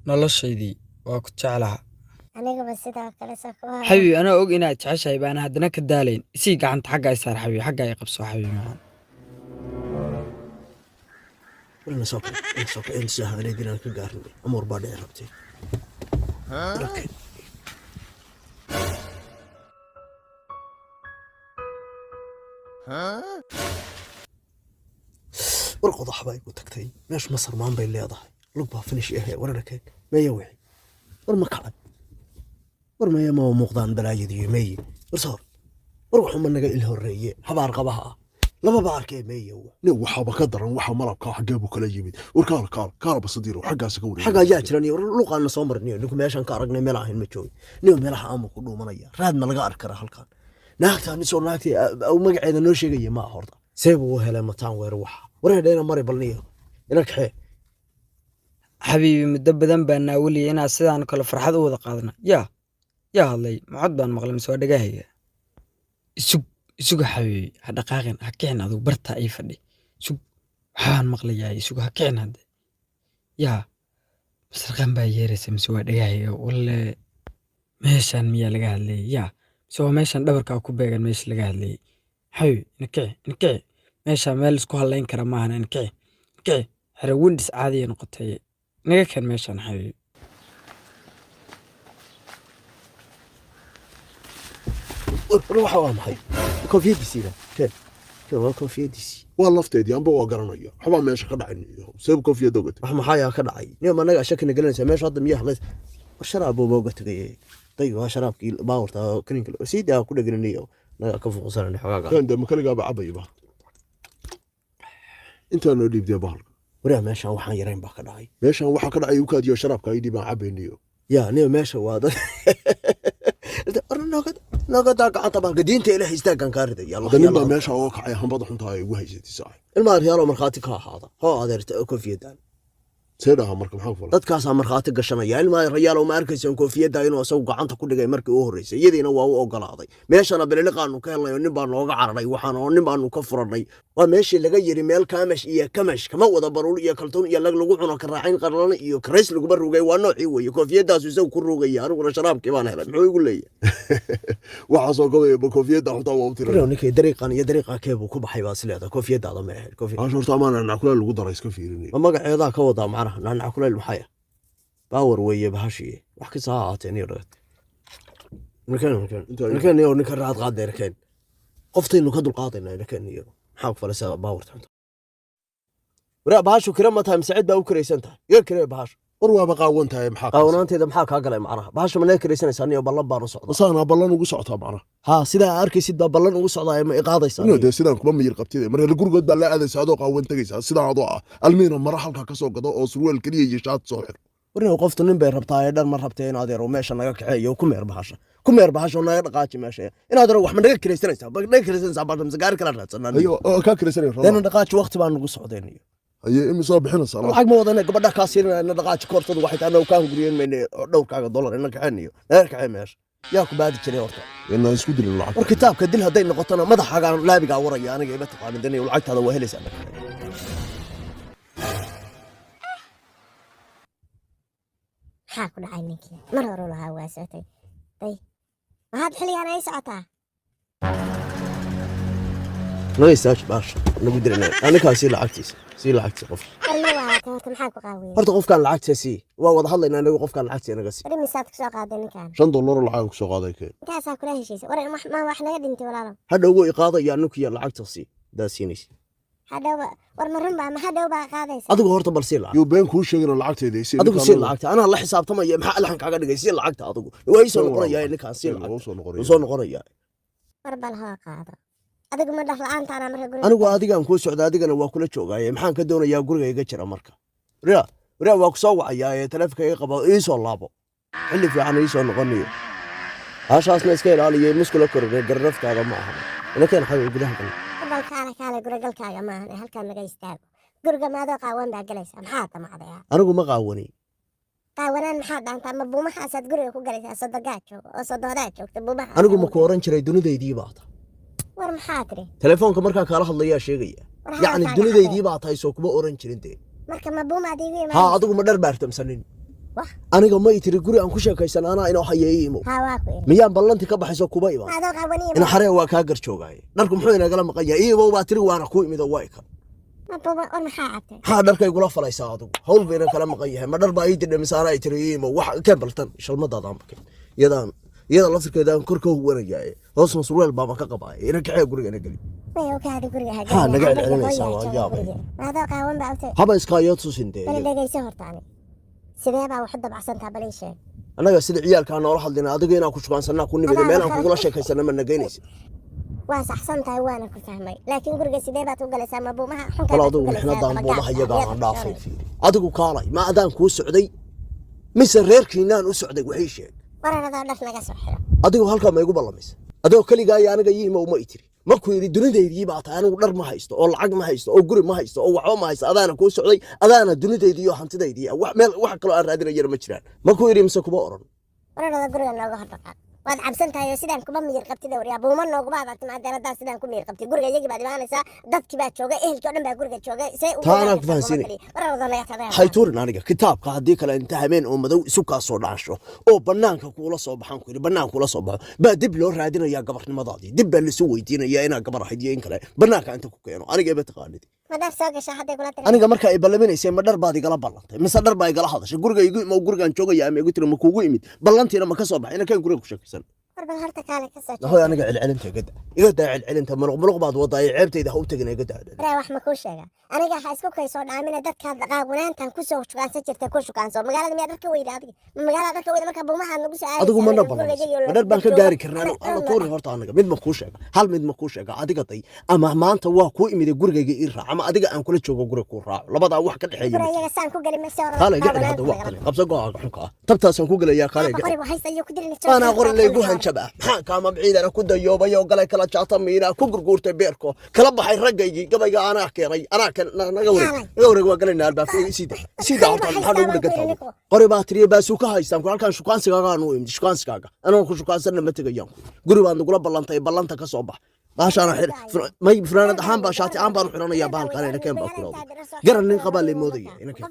Noloshaydii waa ku jeclaha. Anigaba sidoo kale soo kuma. Xabiibi, anoo og inaad jeceshahay baana haddana ka daalayn. Isii gacanta, xagga i saar xabiibi, xagga i qabso xabiibi macaan. Ina soo kac, ina soo kac, ina soo haleed inaan ka gaarnay amuur baa dhici rabtay. Okay. War qodax baa igu tagtay meeshu, masar maan bay leedahay, lug baa finish ahe. Wararkeen meeya wixii? War ma kacay? War meeya? Ma muuqdaan balaayadiyo? Meeye? War soor, war waxuma naga il horreeye, habaar qabaha ah lamaba arkee, meeye? Nin waxaaba ka daran waxa malabka xaggee buu kala yimid? War kaala, kaala, kaala, basadiiro xaggaas ka wareegay. Xagga ayaa jiran iyo luqaana soo marniyo. Ninku meeshaan ka aragnay meel ahayn ma joogin. Nin meelaha amu ku dhuumanaya, raad ma laga arki karaa halkan? Naagta nisoo naagtii au magaceeda noo sheegaya ma horta see buu u helay mataan weer waxa wareedheena mari balniyo ina kaxee. Xabiibi, muddo badan baan naawiliyay inaad sidaan kale farxad u wada qaadna. Yaa hadlay? Macod baan maqlay mise waa dhagahayga? Isug, isuga xabiibi, ha dhaqaaqin, ha kicin, adigu bartaa ii fadhi. Sug, waxbaan maqlayaa, isug, ha kicin hadde. Yaa masarqan baa yeeraysa mise waa dhagahayga? Walle meeshaan miyaa laga hadlayay? Yaa mise waa meeshaan dhabarkaa ku beegan meesha laga hadlayay? Xabiibi, ina kici, ina kici, meeshaa meel isku hadlayn kara maahan. Ina kici, ina kici, xero windis caadiya noqotay. Naga keen meeshaan xabiibi. War waxa waa maxay? Koofiyadiisiiba keen, keen, waa koofiyadiisii. Waa lafteedii, amba waa garanaya waxbaa meesha ka dhacay. Seeb koofiyad ogatay? Wax maxaa yaa ka dhacay? Nin anaga shakina gelinaysa meesha hadda miyaa hadlays? War sharaab buu uga tagay. Day, waa sharaabkii baawarta kaninka sii daa ku dheganinayo, naga ka fuuqsanana xogaaga. Kan dee makaligaaba cabayba, intaa noo dhiibdee bahalka. Waraa meeshaan waxaan yarayn baa ka dhacay. Meeshaan waxaa ka dhacay ukaadiyo sharaabka ay dhiibaan cabayniyo. Yaa nin meesha waa dad naga daa gacanta baalka, diinta Ilaahay istaaggan kaa riday. Yalla. Hadda nin baa Yalla. meesha oga kacay hambada xunta ay ugu haysatay saaxib. Ilma aryaalo markhaati ka ahaada, hoo adeerta koofiyaddan. See dhaha marka, maxaa fula? Dadkaasaa markhaati gashanaya. Ilma rayaalo, ma arkaysan koofiyadda inuu isagu gacanta ku dhigay markii u horreysay? Iyadiina waa u ogolaaday. Meeshana bililiqaanu ka helnay oo nin baa nooga cararay, waxaan oo nin baanu ka furannay. Waa meeshii laga yiri meel kaamash iyo kamash kama wada baruur iyo kaltuun iyo lag lagu cuno, karaacayn qarlan iyo karays laguma rugay. Waa noocii weeye koofiyadaasu isagu ku rugaya, aniguna sharaabkii baan helay. Muxuu igu leeyahay? Waxaasoo gobaya ba koofiyadda xuntaa waa u tiray. Waryow, ninkii dariiqan iyo dariiqa keebuu ku baxay baa isleedahay? Koofiyadaada ma ahayd koofiya? Maasha horta amaan nacnackuleel lagu daray iska fiirinay. Ma magaceedaa ka wadaa macnaha nacnac kuleyl? Maxay ah? Baawar weeye bahashii, wax kasta ha ahaateen iyo dhagat. Nakeen, nakeen. Nakeen iyo ninka raad qaadnay, nakeen, qoftaynu ka dulqaadaynaa, nakeen. Iyo maxaa ku falaysaa baawarta xunta? Waraa, bahashu kira ma tahay mise cid baa u kiraysan tahay? Iga kiree bahashu. War waaba qaawan tahay, maxaa kaas? Qaawanaanteeda maxaa kaa galay macnaha? Bahasha ma naga kiraysanaysaa niyo? Ballan baan u socdaa. Masaanaa ballan ugu socotaa macnaha? Haa, sidaa arkaysid baa ballan ugu socdaa. Ma iqaadaysaa? Inuu dee sidaan kuma miyir qabtid. Marka gurigood baa la aadaysa adoo qaawan tegaysaa, sidaan adoo ah almiina mara halkaa ka soo gado oo surweel keliya iyo shaat soo xir. Warniyow, qoftu nin bay rabtaa ee dhar ma rabtee. In adeero meesha naga kaxeeyo, ku meer bahasha, ku meer bahasha oo naga dhaqaaji meesha. In adeero, wax ma naga kiraysanaysaa? Ma naga kiraysanaysaa bahasha mise gaari kala raadsanaa? Hayo oo kaa kiraysanay. Deena rabaa. Dhaqaaji, waqti baan nagu socdeen iyo. Haye, imisoo bixinaysaa lacag? Lacag ma wadane, gabadha kaa siinana. Ina dhaqaaji, koortadu waxay tahay anagu kaa hunguriyen mayne dhowrkaaga dollar. Ina kaxeen iyo naga kaxee meesha. Yaa ku baadi jiray horta? Inaan isku dilin lacag. War kitaabka dil hadday noqotona madaxaagaan laabigaa waraya. Aniga ima taqaanin daniyo, lacagtaada waa helaysaa, naga kaxee. Maxaa ku dhacay ninkii mar horuu lahaa waa socotay? Day, maxaad xilligaan ay socotaa? Naga istaaji bahasha, nagu dirina ninkaa. Sii lacagtiisa, sii lacagtiisa qofka. War ma waalatay horta? Maxaa ku qaawiyey? Horta qofkaan lacagta sii, waa wada hadlaynaa anagu. Qofkaan lacagta naga sii. War imisaad ku soo qaaday ninkan? $5 oo lacag ku soo qaaday, keen. Intaasaa kula heshiisay? War ma wax naga dhintay walaalo? Hadhow wuu iqaadaya ninkiya, lacagta sii daa siinaysa. Hadhowba? War ma runbaa? Ma hadhow baa qaadaysa? Adigu horta bal sii lacag. Yuu been kuu sheegina, lacagteeda isii. Adigu sii lacagta, anaa la xisaabtamaya. Maxaa alxan kaaga dhigay? Sii lacagta adigu, waa ii soo noqonayaa ninkaan. Sii lacagta. Soo noqonaya. Wuu soo noqonayaa. War bal hoo qaado. Adigu ma dhar la-aantaana marka guriga? Anigu adigaan kuu socda, adigana waa kula joogaaye. Maxaan ka doonayaa guriga iga jira marka? Ria, ria, waa ku soo wacayaa ee taleefonka iga qabo. Ii soo laabo xilli fiican, ii soo noqonayo. Hashaasna iska ilaaliyo, muskula korore garnaftaada ma aha. Inakeen xabiib, gudaha gal. War bal kaale, kaale, gurigalkaaga maahan ee halkaa naga istaago. Guriga maadoo qaawan baa galaysaa? Maxaa damacdayaa? Anigu ma qaawani. Qaawanaan maxaa dhaantaa? Ma buumahaasaad guriga ku galaysaa? Sodogaa jooga oo sodohdaa joogta buumaha. Anigu ma ku oran jiray dunidaydii baa tahay? War maxaa tiri? Telefoonka markaa kaala hadlayaa sheegaya. War yacni hadalkaaga dunidaydii baa tahay, soo kuma oran jirin dee? Marka ma buumaad iigu Haa. imaanaysa? Adigu ma dhar baartamsanin? Wah. Aniga ma i tiri guri aan ku sheekaysan anaa inoo haya ii imow? Haa, waa ku iri. Miyaan ballanti ka baxayso kuba imaan? Adoo qaawan ii Ina imow. xaree waa kaa garjoogaaye, dharku muxuu inagala maqan yahay? Ii imow baa tiri, waana kuu imid oo waa ikan. Ma buuma war maxaa cabtay? Maxaa dharkay gula falaysaa adigu? Hawl bayna kala maqan yahay. Ma dhar baa ii didhay mise anaa i tiri ii imow? Wax keen baltan shalmadaadaan bakin iyadaan, iyada laftirkeedaan kor ka huwanayaaye, hoosna surweel baama ka qabaaya. Ina kaxee, guriga ina geli. May okaadi guriga ha. Haa, naga gelin. celcelinaysaa, Hooyaa waa jooga yaabay. guriga. Ma adoo qaawan baa utay? Haba iskaayo tusin dee. Bal dhegayso horta, ani sidee baa wax u dabacsantaa? Bal ii sheeg. Annaga sida ciyaalkaa noola hadlina, adiga inaan ku shukaansanaa ku nimid, meel aan kugula sheekaysana ma nagaynaysa? Waa saxsan tahay, waana ku fahmay, laakiin guriga sidee baad u galaysaa? Ma buumaha xunkaa Bal baad ku adigu galaysaa? mixnadaan Dabagaabka, buumaha iyagaa miyaad aan dhaafay. xishoonaysaa? Fiiri, adigu kaalay, ma adaan kuu socday mise reerkiinaan u socday? Waxii sheeg. Waran adoo dhar naga soo xiro. Adigu halkaa ma igu ballamaysa? Adigoo keligaa iyo aniga ii imow ma i tiri? Markuu yidhi dunidaydii baa tahay, anigu dhar ma haysto oo lacag ma haysto oo guri ma haysto oo waxba ma haysto, adaana kuu socday, adaana dunidaydii iyo hantidaydii ah. Wax meel wax kaloo aan raadinayana ma jiraan. Markuu yidhi mise kuma oran? Waran adoo guriga nooga hor dhaqaaq. Waad cabsan tahay oo sidaan kuma miyir qabtid. Waryaa, buuma nooguma aad timaadeen. Haddaan sidaan ku miyir qabtid, guriga iyagii baad imaanaysaa, dadkii baa jooga, ehelkii oo dhan baa guriga jooga. See u Taa anaa galaan ku kartaa buuma fahansiinay. kaliya? Waran adoo naga tagaa. Hay tuurin aniga kitaabka, haddii kale inta habeen oo madow isu kaa soo dhaansho oo bannaanka kuula soo baxaan ku yidhi, bannaanka kula soo baxo baa dib loo raadinayaa gabarnimadaadii, dib baa lasu weydiinayaa inaa gabar ahayd iyo in kale. Bannaanka inta ku keeno aniga ima taqaanid. Ma dhar soo gashaa hadday kula tiri? Aniga marka ay ballaminaysay, ma dhar baad igala ballantay mise dhar baa igala hadashay? Guriga igu imo, gurigaan joogaya ama igu tiri? Ma kuugu imid ballantiina ma ka soo baxay? Ina keen guriga ku sheekaysan. War bal horta kaale ka soo Ahoy, aniga celcelinta iga daa, iga daa celcelinta. Muluq muluq baad wadaa, ceebtayda ha u tegin, iga daa. Waraa, wax ma kuu sheega? Aniga ha isku kaysoo dhaamina. Dadkaad qaawanaantan kusoo shukaansan jirtay ku shukaanso. Magaalada miyaa dharka weyda? Adiga ma magaalada dharka weyda marka buumaha nagu soo aadaysaa? Adigu mana Guriga ballamaysa iyaga ma dhar baan ka gaari karnaa? Alla tuuri horta. Aniga mid ma kuu sheega, hal mid ma kuu sheega. Adiga day ama maanta waa kuu imida gurigayga ii raac, ama adiga aan kula joogo guriga kuu raaco. Labadaa wax ka dhexeeya ma guriga jiro. Iyaga saan ku geli mayso. Kaale iga celi hadda, waa kale qabso go'aaga xunka ah, tabtaasaan ku gelayaa. Kaale iga celi. Qori haysta iyo ku dilin. Anaa qori laygu hanjab ah, maxaa kaama ciidana ku dayoobay oo galay kala jaata miinaa ku gurguurtay beerko kala baxay raggaygii gabayga anaa keenay anaa kan naga wareeg, naga wareeg. Waa galaynaa albaabka. Isii daa, isii daa horta. Maxaa noogu dhegan tahay? Qori baa tiriye, baasuu ka haystaan ku halkaan shukaansigaagaan u imid. Shukaansigaaga anoo ku shukaansanna ma tegayaan. Ku guri baad nagula ballantay, ballanta ka soo bax. Baashaana xir may funaanad ahaan baa shaati ahaan baan u xiranayaa bahalkaan. Ina keen baa ku garan nin qabaa lay moodaya. Ina keen.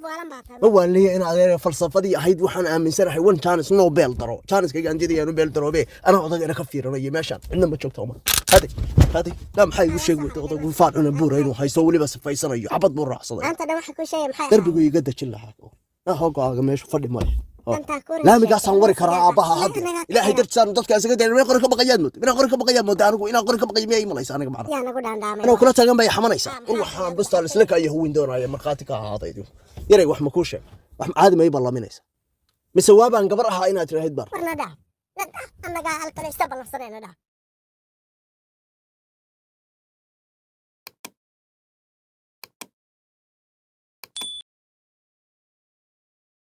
Ma waan leeyahay in adeer falsafadii ahayd waxaan aaminsanahay one chance no beel daro. Chance-kayga aan didayaan u beel daroobe. Anaa odaga ina ka fiirinaya, meeshaan cidna ma joogto. Ma hadi hadi daa maxaa igu sheegi weyday odagu faan cuna buura inuu haysto, weliba sifaysanayo, xabad buu raacsaday. Maanta dhan waxa kuu sheegay maxay? Darbigu iga dejin lahaa hogaaga, meeshu fadhi male. Dantaa kuu Laamigaasaan wari karaa aabbaha hadda. Ilaahay dartiisaan dadka isaga dayn. Inay qori ka baqayaad mooda, inay qori ka baqayaad mooda. Anigu inaan qori ka baqay miyay imalaysa aniga macna? Yaa nagu dhaandhaamay? Anoo kula taagan bay xamanaysaa. War waxaan bustaal isla ka iyo huwin doonaya, markhaati ka ahaaday idinku. Yaray, wax ma kuu sheeg? Wax caadi ma ii ballaminaysa mise waabaan gabar ahaa inaad tiraahid bar? War na dhaaf, na dhaaf, annagaa halkan isa ballansanayna, dhaaf.